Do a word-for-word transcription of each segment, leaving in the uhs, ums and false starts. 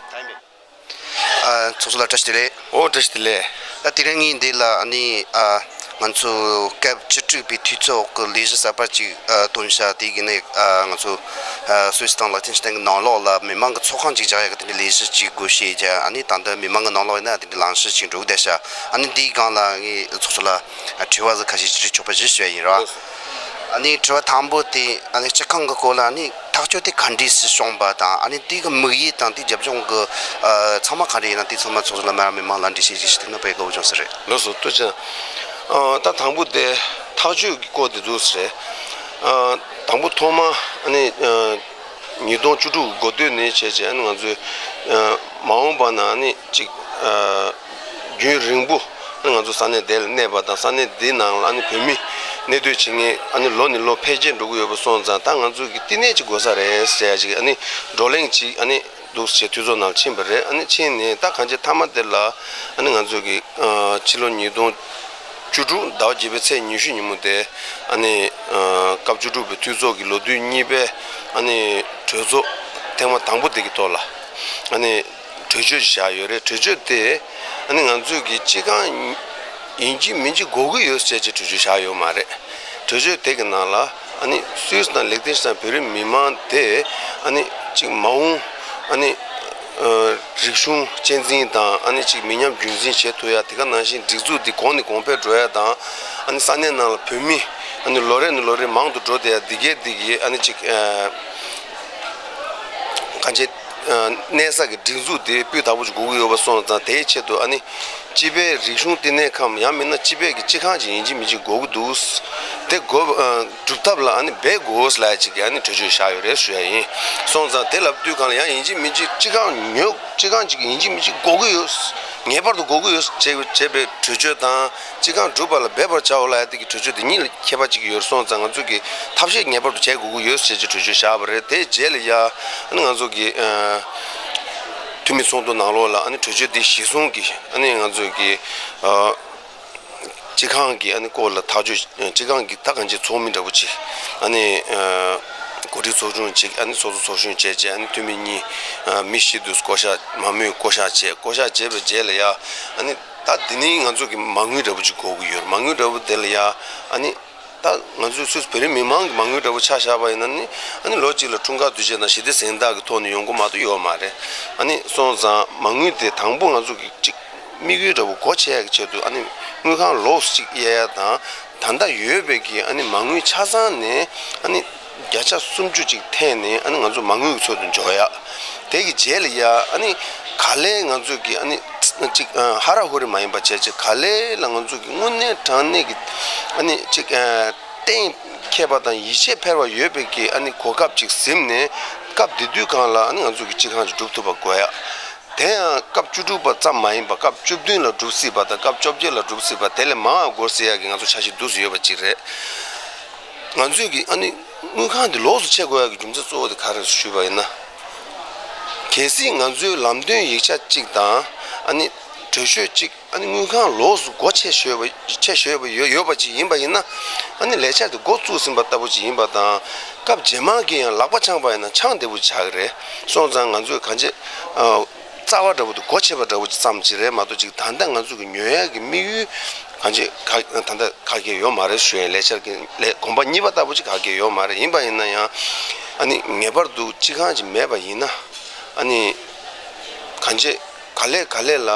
ཨ། ཚོགས་གཙོ་ལགས་བཀྲ་ཤིས་བདེ་ལེགས། ཨོ། བཀྲ་ཤིས་བདེ་ལེགས། ད་དེ་རིང་ངས་འདི་ལ་ཨ་ནི་ཨ་ང་ཚོ་སྐབས་བཅུ་དྲུག་པའི་འཐུས་ཚོགས་ཀྱི་ལས་གཞི་གསར་པ་ཅིག་ཨ་བཏོན་བཞག་དེ་གི་ནས་ཨ་ང་ཚོ་ཨ་སུད་སི་དང་ལག་ཐིན་སི་ཐན་གྱི་ནང་ལོགས་ལ་མི་མང་གི་ཚོགས་ཁང་ཅིག་རྒྱག་ཡག་གི་དེ་འདྲའི་ལས་གཞི་ཅིག་སྒོ་ཕྱེ་རྒྱ། ཨ་ནི་ད་ལྟ་མི་མང་གི་ནང་ལོགས་ཡིན་ན་དེ་འདྲའི་ལངས་གཞི་ཅིག་འགྲོ་གི་བསྡད་ཤག་ཨ་ནི་འདིའི་སྒང་ལ་ངས་ཚོགས་གཙོ་ལ་དྲི་བ་ཟིག་ཁ་ཤས་ཅིག་དྲི་ཆོག་པ་ཞུ་ཞུ་ཡ་ཡིན་ར། ཨ་ནི་དྲི་བ་དང་པོ་དེ་ཨ་ནི་སྤྱི་ཁང་གི་སྐོར་ལ་ཨ་ནི་ཐག་གཅོད་དེ་ག་འདྲས་སེ་བྱུང་པ་དང་། ཨ་ནི་དེ་གི་དམིགས་ཡུལ་དང་དེ་རྒྱབ་ལྗོངས་གི་ཨ་ཚང་མ་ག་འདྲས་ཡིན་ན་དེ་ཚང་མ་ཚོགས་གཙོ་ལ་མར་མི་མང་ལ་འགྲེལ་བཤད་ཅིག་ཞུ་ཐུབ་ན་དཔེ་དགའ་བོ་བྱུང་ས་རེད། ལགས་སོ། ཐུགས་རྗེ་ཆེ། ཨ་ད་དང་པོ་དེ་ཐག་གཅོད་ཀྱི་སྐོར་དེ་འདུག་ས་རེད། ཨ་དང་པོ་ཐོག་མ་ཨ་ནི་ཨ་ཉིས་སྟོང་བཅུ་དྲུག་གི་འགོ་སྟོད་ནས་བྱས་བྱས་ཨ་ནི་ང་ཚོས་ཨ་མ་འོངས་པ་ན་ཨ་ནི་ཅིག་ཨ་རྒྱུན་རིང་པོ་ང་ཚོ་ས་གནས་དེ་ལ་གནས་པ་དང་ས་གནས་འདི་ནང་ལ་ཨ་ནི་བོད་མི་གནས་སྡོད་བྱེད་མཁན་ཨ་ནི་ལོ་ནས་ལོ་འཕེལ་རྒྱས་འགྲོ་གི་ཡོད་པ་སོང་ཙང་ད་ང་ཚོ་གི་བསྟི་གནས་ཅིག་དགོས་ས་རེད་ཟེར་ཡ་ཅིག་ཨ་ནི་བགྲོ་གླེང་ཅིག་ཨ་ནི་འདུག་ཟེར་འཐུས་ཚོགས་ནང་ཕྱིན་པ་རེད། ཨ་ནི་ཕྱིན་ནས་ད་གང་ཅི་མཐའ་མ་དེ་ལ་ཨ་ནི་ང་ཚོ་གི་ཕྱི་ལོ་ཉིས་སྟོང་བཅུ་དྲུག་ཟླ་བ་བརྒྱད་པའི་ཚེས་ཉི་ཤུ་ཉིན་མོ་དེ་ཨ་ནི་སྐབས་བཅུ་དྲུག་པའི་འཐུས་ཚོགས་ཀྱི་ལོ་དུས་གཉིས་པའི་ཨ་ནི་གྲོས་ཚོགས་ཐེངས་མ་དང་པོ་དེ་གི་ཐོག་ལ་ཨ་ནི་གྲོས་ཆོད་ཅིག་བཞག་ཡོད་རེད། གྲོས་ཆོད་དེ་ཨ་ནི་ང་ཚོས་ཀྱི་སྤྱི་ཁང་ཡིན་གཅིག་མིན་གཅིག་དགོས་ཀྱི་ཡོད་ཟེར་གྱི་གྲོས་ཆོད་བཞག་ཡོད་མ་རེད། གྲོས་ཆོད་དེ་གི་ནང་ལ་ཨ་ནི་སུད་སི་དང་ལིག་ཏེན་སི་ཐན་བོད་རིགས་མི་མང་དེ་ཨ་ནི་གཅིག་མ་འོངས་ཨ་ནི་རིག་གཞུང་གཅེས་འཛིན་དང་ཨ་ནི་གཅིག་མི་ཉམས་རྒྱུན་འཛིན་བྱེད་ཐུབ་ཡ། དེ་ག་ནང་བཞིན་སྒྲིག་འཛུགས་འདི་གོང་ནས་གོང་འཕེལ་འགྲོ་ཡ་དང་། ཨ་ནི་ས་གནས་ནང་ལ་བོད་མི་ཨ་ནི་ལོ་རེ་ནས་ལོ་རེ་མང་དུ་འགྲོ་བསྡད་ཡ་འདི་གའི་འདི་གའི་ཨ་ནི་གཅིག་གང་ཅི་གནས་ས་གི་སྒྲིག་འཛུགས་དེ་སྤུས་དག་པོ་ཞིག་དགོས་ཀྱི་ཡོད་པ་སོང་ཙང་། དེའི་ཆེད་དུ་ཨ་ནི་སྤྱི་པའི་རིག་གཞུང་བསྟི་གནས་ཁམས་ཡང་མིན་ན་སྤྱི་པའི་གི་སྤྱི་ཁང་ཅིག་ཡིན་གཅིག་མིན་གཅིག་དགོས་ཀྱི་འདུག་དེ་དགོས་སྒྲུབ་ཐབས་ལ་ཨ་ནི་འབད་དགོས་ལབ་ཅིག་གི་ཨ་ནི་གྲོས་ཆོད་བཞག་ཡོད་རེད་ཞུ་ཡ་ཡིན། སོང་ཙང་དེ་ལབ་དུས་གང་ལ་ཡང་ཡིན་གཅིག་མིན་གཅིག་སྤྱི་ཁང་ཉོ་སྤྱི་ཁང་ཅིག་ཡིན་གཅིག་མིན་གཅིག་དགོས་ཀྱི་ཡོད། ངེས་པར་དུ་དགོས་ཀྱི་ཡོད་ཅེས་བྱས་པའི་གྲོས་ཆོད་དང་། སྤྱི་ཁང་སྒྲུབ་པ་ལ་འབད་པར་བྱའོ་ལབ་ཡ་དེ་གི་གྲོས་ཆོད་དེ་གཉིས་ལ་ཁྱད་པར་ཅིག་ཡོད་སོང་ཙང་། ང་ཚོས་ཀྱི་ཐབས་ཤེས་ངེས་པར་དུ་བྱེད་དགོས་ཀྱི་ཡོད་ཟེར་གྱི་གྲོས་ཆོད་བཞག་པ་རེད། དེའི་རྗེས་ལ་ཡ་ཨ་ནི་ང་ཚོ་གི་ཨ་འཐུས་མི་ཚོགས་འདུ་ནང་ལོགས་ལ་ཨ་ནི་གྲོས་ཆོད་དེ་གཞི་བཟུང་གི་ཨ་ནི་ང་ཚོ་གི་ཨ་སྤྱི་ཁང་གི་ཨ་ནི་སྐོར་ལ་ཐག་གཅོད། སྤྱི་ཁང་གི་ད་གང་ཅི་ཚོགས་མི་འདྲ་པོ་ཅིག་ཨ་ནི་ཨ་འགོ་ཁྲིད་ཚོགས་ཆུང་ཅིག་ཨ་ནི་ཚོགས་གཙོ་ཚོགས་གཞོན་བཅས་ཀྱི་ཨ་ནི་འཐུས་མི་གཉིས་ཨ་མི་བཞི་འདུག་བསྐོ་བཞག་མང་མོས་བསྐོ་བཞག་བྱས། བསྐོ་བཞག་བྱས་པའི་རྗེས་ལ་ཡ་ཨ་ནི་ད་འདི་ནི་ང་ཚོ་གི་མ་དངུལ་འདྲ་པོ་ཅིག་དགོས་ཀྱི་ཡོད་རེད། མ་དངུལ་འདྲ་པོ་དེ་ལ་ཡ་ཨ་ནི་ད་ང་ཚོའི་སུད་སི་བོད་རིགས་མི་མང་གི་མ་དངུལ་འདྲ་པོ་ཆ་བཞག་པ་ཡིན་ན་ནི་ཨ་ནི་ལོ་གཅིག་ལ་འཁྲུངས་སྐར་དུས་ཆེན་དང་ཞི་བདེ་གཟེངས་རྟགས་ཀྱི་ཐོག་ནས་ཡོང་གི་མ་གཏོགས་ཡོད་མ་རེད། ཨ་ནི་སོང་ཙང་མ་དངུལ་དེ་དང་པོ་ང་ཚོ་གི་གཅིག་དམིགས་ཡུལ་འདྲ་པོ་སྒོ་ཕྱེ་ཡག་གི་ཆེད་དུ་ཨ་ནི་དངུལ་ཁང་ལོགས་སུ་གཅིག་གཡར་ཡ་དང་། ད་ལྟ་ཡོད་པའི་གི་ཨ་ནི་མ་དངུལ་ཆ་ཚང་ནས་ཨ་ནི་བརྒྱ་ཆ་སུམ་ཅུ་ཅིག་འཐེན་ནས་ཨ་ནི་ང་ཚོ་མ་དངུལ་གྱི་ཚོད་དུ་འཇོག་ཡ། དེ་གི་རྗེས་ལ་ཡ་ཨ་ནི་ག་ལེ་ང་ཚོ་གི་ཨ་ནི་ཅིག་ཧ་ར་ཧུ་རི་མ་ཡིན་པ་བྱས་ཅིག་ག་ལེ་ལ་ང་ཚོ་གི་དངོས་གནས་དྲང་གནས་ཀྱི་ཨ་ནི་ཅིག་གཏན་འཁེལ་བ་དང་ཡིད་ཆེས་འཕེར་བ་ཡོད་པའི་གི་ཨ་ནི་གོ་སྐབས་ཅིག་ཟིན་ནས། སྐབས་དེ་དུས་སྒང་ལ་ཨ་ནི་ང་ཚོ་གི་སྤྱི་ཁང་ཅིག་སྒྲུབ་ཐུབ་པ་དགོས་ཡ། དེ་ཡང་སྐབས་བཅུ་དྲུག་པ་ཙམ་མ་ཡིན་པ་སྐབས་བཅུ་བདུན་ལ་སྒྲུབ་སྲིད་པ་དང་། སྐབས་བཅོ་བརྒྱད་ལ་སྒྲུབ་སྲིད་པ། དེ་ལས་མང་བ་འགོར་སྲིད་ཡག་གི་ང་ཚོ་འཆར་གཞི་འདུག་སེ་ཡོད་པ་ཅིག་རེད། ང་ཚོས་ཀྱི་ཨ་ནི་དངུལ་ཁང་འདི་ལོགས་སུ་ཕྱེ་དགོས་ཡག་གི་རྒྱུ་མཚན་གཙོ་བོ་དེ་ག་རེ་ཞུས་པ་ཡིན་ན། གལ་སྲིད་ང་ཚོའི་ལམ་སྟོན་ཡིག་ཆ་གཅིག་དང་ཨ་ནི་གྲོས་ཆོད་གཅིག་ཨ་ནི་དངུལ་ཁང་ལོགས་སུ་སྒོ་ཕྱེ་ཤོད་པ་ཕྱེ་ཤོད་པ་ཡོད་ཡོད་པ་ཅིག་ཡིན་པ་ཡིན་ན། ཨ་ནི་ལས་འཆར་དེ་འགོ་བཙུགས་ཟིན་པ་ལྟ་བུ་ཅིག་ཡིན་པ་དང་། སྐབས་རྗེས་མ་གི་ཡང་ལག་པ་འཆང་པ་ཡིན་ན་འཆང་བདེ་པོ་ཆགས་ཀྱི་རེད། སོང་ཙང་ང་ཚོས་གང་ཅི་ཨ་རྩ་བ་འདྲ་པོ་དེ་སྒོ་ཕྱེ་བ་འདྲ་པོ་ཅིག་ཙམ་ཅིག་རེད་མ་གཏོགས། ཅིག་ད་ལྟ་ང་ཚོ་གི་ཉོ་ཡག་གི་དམིགས་ཡུལ་གང་ཅི་ག་ད་ལྟ་ག་གེ་ཡོད་མ་རེད་ཞུ་ཡ་ཡིན། ལས་འཆར་གྱི་ལས་གོམ་པ་གཉིས་པ་ལྟ་བུ་ཅིག་ག་གེ་ཡོད་མ་རེད། ཡིན་པ་ཡིན་ན་ཡང་ཨ་ནི་ངེས་པར་དུ་སྤྱི་ཁང་ཅིག་མེད་པ་ཡིན་ན་ཨ་ནི་གང་ཅི་ག་ལེ་ག་ལེ་ལ་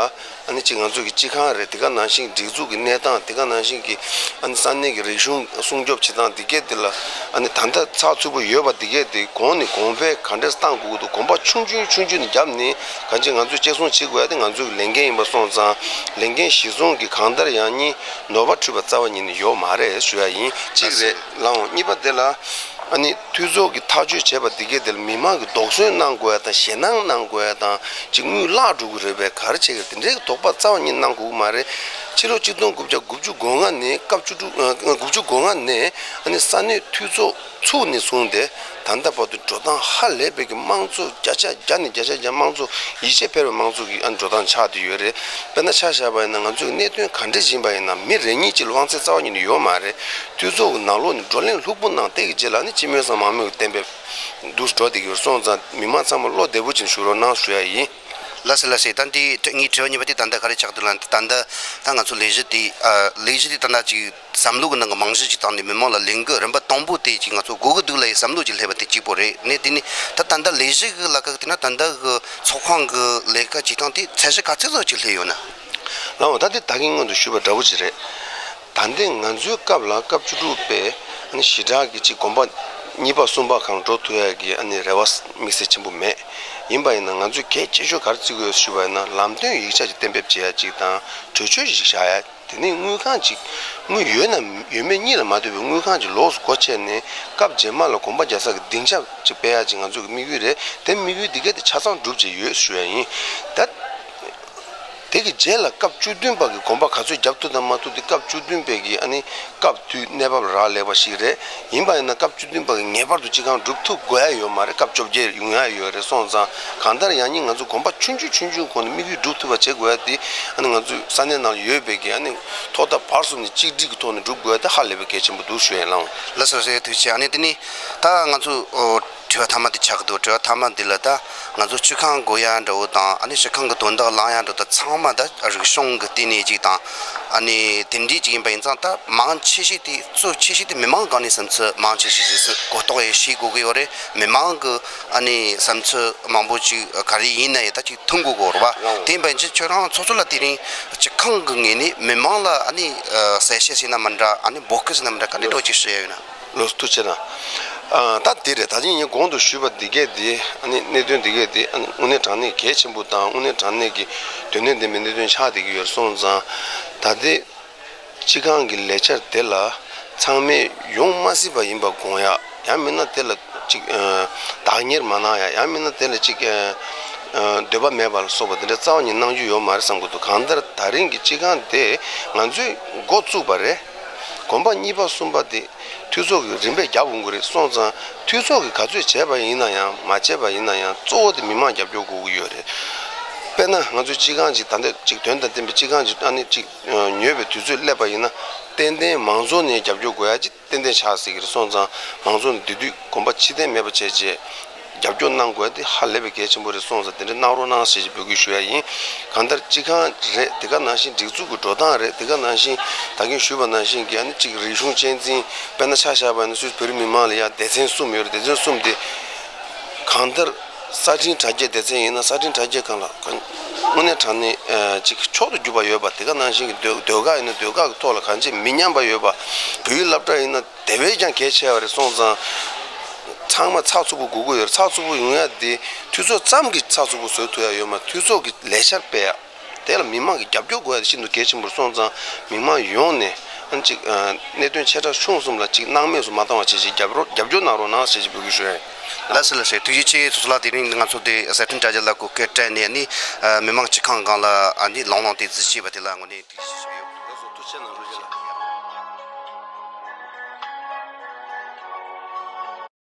ཨ་ནི་ཅིག་ང་ཚོ་གི་སྤྱི་ཁང་རེད། དེ་ག་ནང་བཞིན་སྒྲིག་འཛུགས་ཀྱི་གནས་སྟངས། དེ་ག་ནང་བཞིན་གྱི་ཨ་ནི་ས་གནས་ཀྱི་རིག་གཞུང་སྲུང་སྐྱོབ་བྱེད་སྟངས་འདི་གས་དེ་ལ་ཨ་ནི་ད་ལྟ་ཚགས་ཚུད་པོ་ཡོད་པ་འདི་གས་དེ་གོང་ནས་གོང་འཕེལ་ག་འདྲས་བཏང་དགོས་ཀྱི་འདུག་གོམ་པ་ཆུང་ཆུང་ཆུང་ཆུང་ནས་བརྒྱབ་ནས་གང་ཅི་ང་ཚོས་གཅེས་སྲུང་བྱེད་དགོས་ཡ་དེ་ང་ཚོ་གི་ལས་འགན་ཡིན་པ་སོང་ཙང་། ལས་འགན་གཞི་བཟུང་གི་གང་ལྟར་ཡང་སྙིང་ནོར་བ་འཁྲུལ་པ་རྩ་བ་ཉིད་ནས་ཡོད་མ་རེད་ཞུ་ཡ་ཡིན། གཅིག་རེད་ལགས་འོང་། གཉིས་པ་དེ་ལ་ཨ་ནི་འཐུས་ཚོགས་ཀྱི་ཐག་གཅོད་བྱས་པ་འདི་གས་དེ་ལ་མི་མང་གི་དོགས་ཟོན་གནང་དགོས་ཡ་དང་། ཞེད་སྣང་གནང་དགོས་ཡ་དང་། ཅིག་དངུལ་བརླག་འགྲོ་གི་རེད་པས། ག་རེ་བྱེད་ཀྱི་རེད། དེ་འདྲའི་དོགས་པ་རྩ་བ་ཉིད་གནང་དགོས་ཀྱི་མ་རེད། ཕྱི་ལོ་ཆིག་སྟོང་དགུ་བརྒྱ་དགུ་བཅུ་གོ་ལྔ་ནས་སྐབས་བཅུ་དྲུག་ཨ་དགུ་བཅུ་གོ་ལྔ་ནས་ཨ་ནི་ས་གནས་འཐུས་ཚོགས་ཚུགས་ནས་བཟུང་སྟེ་ད་ལྟ་བར་དུ་འགྲོ་སྟངས་ཧ་ལས་པའི་གི་དམངས་གཙོ་བརྒྱ་ཆ་བརྒྱ་ནས་བརྒྱ་ཆ་བརྒྱ། དམངས་གཙོ་ཡིད་ཆེས་འཕེར་བའི་དམངས་གཙོ་གི་ཨ་ནི་འགྲོ་སྟངས་ཆགས་བསྡད་ཡོད་རེད། དཔེར་ན་ཆ་བཞག་པ་ཡིན་ན་ང་ཚོའི་གནད་དོན་ག་འདྲ་ཞིག་ཡིན་པ་ཡིན་ན། མི་རེ་གཉིས་ཅིག་ལ་དབང་ཚད་རྩ་བ་ཉིད་ནས་ཡོད་མ་རེད། འཐུས་ཚོགས་ཀྱི་ནང་ལོགས་ནས་བགྲོ་གླེང་ལྷུག་པོ་གནང་། དེ་གི་རྗེས་ལ་ཨ་ནི་སྤྱི་མོས་སམ་མང་མོས་ཀྱི་གཏན་འབེབས་འདུག་འགྲོ་བསྡད་ཀྱི་ཡོད་སོང་ཙང་། མི་མང་ཚང་མ་བློ་བདེ་པོ་ཅིག་བཞུགས་རོགས་གནང་ཞུ་ཡ་ཡིན། ལགས་སོ་ལགས་སོ། ད་འདི་ངའི་དྲི་བ་གཉིས་པ་དེ་ད་ལྟ་ག་རེ་ཆགས་འདུག་ལབ་ན། ད་ལྟ་ད་ང་ཚོ་ལས་གཞི་དེ་ཨ་ལས་གཞི་དེ་ད་ལྟ་ཅིག་བསམ་བློ་གི་ནང་གི་རྨང་གཞི་ཅིག་བཏང་ནས་མི་མང་ལ་ལས་འགུལ་རིམ་པ་དང་པོ་དེ་ཅིག་ང་ཚོ་དགོས་ཀྱི་འདུག་ལབ་ཡའི་བསམ་བློ་ཅིག་སླེབས་པ་དེ་གཅིག་པོ་རེད། ནས་དེ་ནས་ད་ད་ལྟ་ལས་གཞི་གི་ལ་ཁག་དེ་ན་ད་ལྟ་གི་ཚོགས་ཁང་གི་ལས་ཀ་བྱེད་སྟངས་དེ་ཚད་གཞི་ག་ཚོད་ཙམ་ཅིག་སླེབས་ཡོད་ན། ལགས་འོང་། ད་དེ་ད་གིན་སྔོན་དུ་ཞུས་པ་འདྲ་བོ་ཅིག་རེད། ད་ལྟའི་ང་ཚོའི་སྐབས་ལ་སྐབས་བཅུ་དྲུག་པའི་ཨ་ནི་ཞི་དྲག་གི་ཅིག་གོམ་པ་གཉིས་པ་གསུམ་པ་སྒང་འགྲོ་ཐུབ་ཡ་གི་ཨ་ནི་རེ་བ་དམིགས་བསལ་ཆེན་པོ་མེད། ཡིན་པ་ཡིན་ན་ང་ཚོས་གལ་ཆེ་ཤོས་ག་རེ་བརྩི་གི་ཡོད་ཞུས་པ་ཡིན་ན། ལམ་སྟོན་ཡིག་ཆ་ཅིག་གཏན་འབེབས་བྱེད་ཡ་ཅིག་དང་། གྲོས་ཆོད་ཅིག་བཞག་ཡ། དེ་ནས་དངུལ་ཁང་ཅིག་དངུལ་ཡོད་ན་ཡོད་མེད་གཉིས་ལ་མ་ལྟོས་པའི་དངུལ་ཁང་ཅིག་ལོགས་སུ་སྒོ་ཕྱེ་ནས་སྐབས་རྗེས་མ་ལ་གོམ་པ་རྒྱག་ས་གི་སྡིངས་ཆ་ཅིག་སྤེལ་ཡ་ཅིག་ང་ཚོ་གི་དམིགས་ཡུལ་རེད། དེ་དམིགས་ཡུལ་འདི་ག་དེ་ཆ་ཚང་འགྲུབ་བྱས་ཡོད་ཞུ་ཡ་ཡིན། ད། དེ་གི་རྗེས་ལ་སྐབས་བཅུ་བདུན་པ་གི་གོམ་པ་ག་ཚོད་རྒྱབ་ཐུབ་དང་མ་ཐུབ་དེ་སྐབས་བཅུ་བདུན་པའི་གི་ཨ་ནི་སྐབས་དུས་གནས་བབ་རག་ལས་པ་ཞིག་རེད། ཡིན་པ་ཡིན་ན་སྐབས་བཅུ་བདུན་པ་གི་ངེས་པར་དུ་སྤྱི་ཁང་འགྲུབ་ཐུབ་དགོས་ཡ་ཡོད་མ་རེད། སྐབས་བཅོ་བརྒྱད་ཡོང་ཡ་ཡོད་རེད། སོང་ཙང་གང་ལྟར་ཡང་སྙིང་ང་ཚོ་གོམ་པ་ཆུང་ཆུང་ཆུང་ཆུང་སྒོ་ནས་དམིགས་ཡུལ་འགྲུབ་ཐུབ་པ་བྱེད་དགོས་ཡ་དེ་ཨ་ནི་ང་ཚོའི་ས་གནས་ནང་ཡོད་པའི་གི་ཨ་ནི་ཐོག་མཐའ་བར་གསུམ་ནས་གཅིག་སྒྲིལ་གི་ཐོག་ནས་འགྲུབ་དགོས་ཡ་དེ་ཧ་ལས་པའི་གལ་ཆེན་པོ་འདུག་ཞུ་ཡ་ཡིན་ལགས། ལགས་སོ་ལགས་སོ། ཐུགས་རྗེ་ཆེ། ཨ་ནི་དེ་ནི་ད་ང་ཚོ་ཨོ། དྲི་བ་མཐའ་མ་དེ་ཆགས་འདུག་དྲི་བ་མཐའ་མ་འདི་ལ་ད་ང་ཚོ་སྤྱི་ཁང་དགོས་ཡ་འདྲ་བོ་དང་། ཨ་ནི་སྤྱི་ཁང་གི་དོན་དག་བླང་ཡ་འདྲ་བོ་དང་། ཚང་མ་ད་རིག་གཞུང་གི་ལྟེ་གནས་ཅིག་དང་། ཨ་ནི་དེ་འདྲའི་ཅིག་ཡིན་པ་ཡིན་ཙང་། ད་མང་ཆེ་ཤོས་དེ་གཙོ་ཆེ་ཤོས་དེ་མི་མང་སྒང་ནས་བསམ་ཚུལ་མང་ཆེ་ཤོས་ཅིག་གོ་རྟོགས་ཡང་བྱེད་དགོས་ཀྱི་ཡོད་རེད། མི་མང་གི་ཨ་ནི་བསམ་ཚུལ་མང་པོ་ཅིག་ག་རེ་ཡིན་ན་ཡང་ད་ཅིག་མཐུན་དགོས་ཀྱི་ཡོད་རེད་པ། དེ་ཡིན་པ་ཡིན་ཙང་ཁྱོད་རང་ཚོ་ཚོ་ལ་དེ་རིང་སྤྱི་ཁང་གི་ངོས་ནས་མི་མང་ལ་ཨ་ནི་གསལ་བཤད་ཟེར་ན་མི་འདྲ། ཨ་ནི་འབོད་སྐུལ་ཟེར་ན་མི་འདྲ། ག་འདྲ་འདྲ་བོ་ཅིག་ཞུ་ཡ་ཡོད་ན། ལགས་སོ། ཐུགས་རྗེ་གནང་། ཨ། ད་དེ་རེད། ད་ཅི་ངས་གོང་དུ་ཞུས་པ་འདི་གས་དེ། ཨ་ནི་གནད་དོན་འདི་གས་དེ་ཨ་ནི་དངོས་གནས་དྲང་གནས་གལ་ཆེན་པོ་དང་། དངོས་གནས་དྲང་གནས་ཀྱི་དོན་སྙིང་ལྡན་པའི་གནད་དོན་ཆགས་བསྡད་ཀྱི་ཡོད་སོང་ཙང་། ད་ལྟའི་སྤྱི་ཁང་གི་ལས་འཆར་དེ་ལ་ཚང་མས་ཡོང་མ་སྲིད་པ་ཡིན་པ་དགོངས་ཡ། ཡང་མིན་ན་དེ་ལ་ཅིག་ཨ། བདག་གཉེར་མ་གནང་ཡ། ཡང་མིན་ན་དེ་ལ་ཅིག་ཨ། ཨ། འདོད་པ་མེད་པ་ལ་སོགས་པ་དེ་འདྲ་རྩ་བ་ཉིད་གནང་རྒྱུ་ཡོད་མ་རེད་བསམ་གྱི་འདུག་གང་ལྟར་ད་རིང་གི་སྤྱི་ཁང་དེ་ང་ཚོས་འགོ་བཙུགས་པ་རེད། གོམ་པ་གཉིས་པ་གསུམ་པ་དེ་འཐུས་ཚོགས་ཀྱིས་རིམ་པས་བརྒྱབ་འོང་གི་རེད། སོང་ཙང་འཐུས་ཚོགས་ཀྱིས་ག་ཚོད་བྱས་པ་ཡིན་ན་ཡང་མ་བྱས་པ་ཡིན་ན་ཡང་། གཙོ་བོ་དེ་མི་མང་རྒྱབ་སྐྱོར་དགོས་ཀྱི་ཡོད་རེད། དཔེར་ན་ང་ཚོའི་སྤྱི་ཁང་ཅིག་ད་ལྟ་ཅིག་དོན་དང་ལྡན་པའི་སྤྱི་ཁང་ཅིག་ཨ་ནི་ཅིག་ཨ། ཉོས་པའི་དུས་ཚོད་སླེབས་པ་ཡིན་ན་ཏན་ཏན་མང་ཚོགས་ནས་རྒྱབ་སྐྱོར་དགོས་ཡ་ཅིག་ཏན་ཏན་ཆགས་སྲིད་ཀྱི་རེད། སོང་ཙང་མང་ཚོགས་ནས་དེ་དུས་གོམ་པ་ཕྱིར་འཐེན་མེད་པ་བྱས་རྗེས་རྒྱབ་སྐྱོར་གནང་དགོས་ཡ་དེ་ཧ་ལས་པའི་གལ་ཆེན་པོ་རེད། སོང་ཙང་དེ་འདྲ་གནང་རོགས་གནང་ཞེས་འབོད་སྐུལ་ཞུ་ཡ་ཡིན། གང་ལྟར་སྤྱི་ཁང་རེད། དེ་ག་ནང་བཞིན་སྒྲིག་འཛུགས་ཀྱི་འགྲོ་སྟངས་རེད། དེ་ག་ནང་བཞིན་ད་གིན་ཞུས་པ་ནང་བཞིན་གྱི་ཨ་ནི་གཅིག་རིག་གཞུང་གཅེས་འཛིན། དཔེར་ན་ཆ་བཞག་པ་ཡིན་ན་སུད་བོད་རིགས་མི་མང་ལ་ཡ་སྡེ་ཚན་གསུམ་ཡོད་རེད། སྡེ་ཚན་གསུམ་དེ་གང་ལྟར་གསར་འཕྲིན་དྲ་རྒྱའི་སྡེ་ཚན་ཡིན་ན་གསར་འཕྲིན་དྲ་རྒྱའི་སྒང་ལ་དངོས་གནས་དྲང་གནས་ཨ། གཅིག་མཆོག་ཏུ་གྱུར་པ་ཡོད་པ། དེ་ག་ནང་བཞིན་གྱི་ཟློས་ཟློས་གར་ཡིན་ན་ཟློས་གར་གྱི་ཐོག་ལ་གང་ཅི་མི་ཉམས་པ་ཡོད་པ། བོད་ཡིག་སློབ་གྲྭ་ཡིན་ན་དེ་བས་ཀྱང་གལ་ཆེ་བ་རེད། སོང་ཙང་ཚང་མ་ཚགས་ཚུད་པོ་དགོས་ཀྱི་ཡོད་རེད། ཚགས་ཚུད་པོ་ཡོང་ཡ་དེ་འཐུས་ཚོགས་ཙམ་གྱིས་ཚགས་ཚུད་པོ་བཟོ་ཐུབ་ཡ་ཡོད་མ། འཐུས་ཚོགས་ཀྱི་ལས་འཆར་སྤེལ་ཡ། དེ་ལ་མི་མང་གི་རྒྱབ་སྐྱོར་དགོས་ཡ་དེ་ཤིན་ཏུ་གལ་ཆེན་པོ་རེད། སོང་ཙང་མི་མང་ཡོངས་ནས་ཨ་ནི་གཅིག་ཨ། གནད་དོན་ཆེ་ཕྲ་ཆུང་གསུམ་ལ་གཅིག་སྣང་མེད་སུ་མ་བཏང་བ་བྱེད་ཅིག་རྒྱབ་རོགས་རྒྱབ་སྐྱོར་གནང་རོགས་གནང་ཞེས་ཅིག་འབོད་སྐུལ་ཞུ་ཡ་ཡིན། ལགས་སོ་ལགས་སོ། ཐུགས་རྗེ་ཆེ། ཚོགས་གཙོ་ལགས་དེ་རིང་ང་ཚོ་དེ་གསར་འཕྲིན་དྲ་རྒྱ་ལ་གོ་སྐབས་སྤྲད་ནས་ཨ་ནི་མི་མང་སྤྱི་ཁང་སྒང་ལ་ཨ་ནི་ལོང་ལོང་དེ་གཟིགས་བྱས་པ་དེ་ལ་དངོས་གནས་ཐུགས་རྗེ་ཆེ་ཞུ་ཡོད། ལགས་སོ། ཐུགས་རྗེ་གནང་། ཐུགས་རྗེ་གནང་།